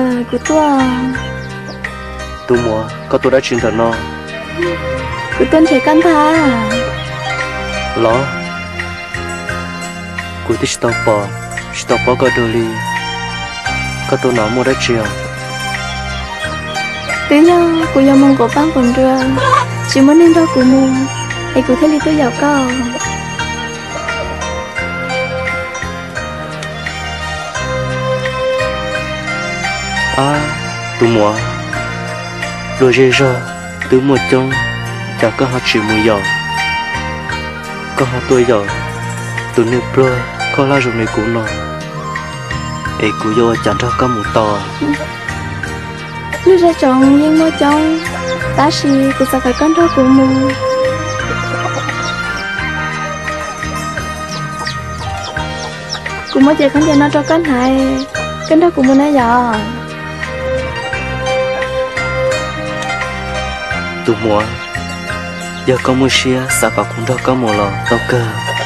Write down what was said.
Kuv tuaj. Tus muam, koj tuaj dab tsi ntawm no? Kuv tuaj nrhiav koj ntag. Los, kuv twb tsis tau pom, tsis tau paub koj dua li. Koj tuaj no muaj dab tsi os? Twb yog kuv yuav mus nquas paj nquas nruas, tsis muaj neeg nrog kuv mus, es kuv thiaj li tuaj yaum koj. Ab, tus muam, luag zej zog twb muaj coob, cas koj ho tsis mus yaum? Koj ho tuaj yaum tus neeg pluag khaub hlab zoo li kuv no, es kuv yuav ua cas nrog koj mus tau? Lub zej tsoom yeej muaj coob, tab sis kuv xav kom koj nrog kuv mus. Kuv muab cev khaub ncaws no rau koj hnav, koj nrog kuv mus na yom? Tus muam, yog koj muaj siab xav kom kuv nrog koj mus los tau kawg.